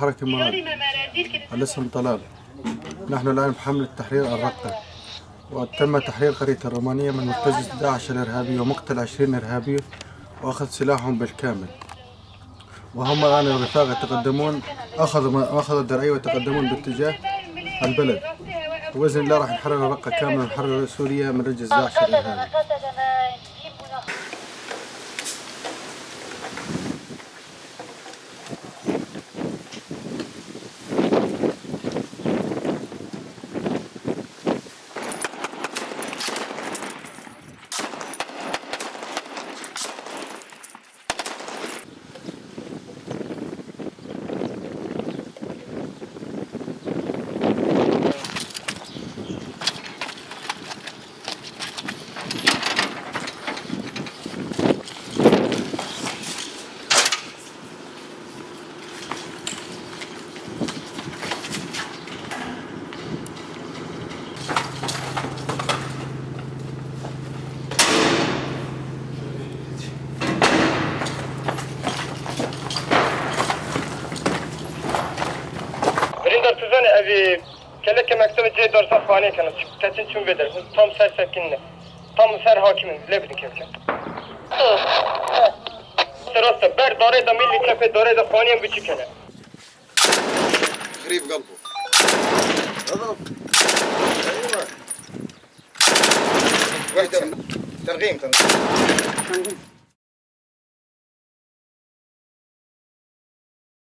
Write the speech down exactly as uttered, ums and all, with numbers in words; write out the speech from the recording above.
حركة مراد. الاسم طلال. نحن الآن بحملة تحرير الرقة، وتم تحرير قرية الرومانية من مرتزقة داعش الإرهابية ومقتل عشرين إرهابي وأخذ سلاحهم بالكامل. وهم الآن الرفاق يتقدمون، أخذوا، أخذوا الدرعية ويتقدمون باتجاه البلد. وبإذن الله راح نحرر الرقة كاملة ونحرر سوريا من رجس داعش الإرهابي. Birîndar, tu zanî, evî keleke mektebê cihê dersa xanê kene. Ketin çûn vê dersin. Tam ser sekin ne. Tam ser hakim in. Lê bidin kevke. Rasta ber darê de milî çepê darê de xaniyên biçûk hene. Xerîb qelb bû. Ewa. Wehde. Tergîm, tergîm.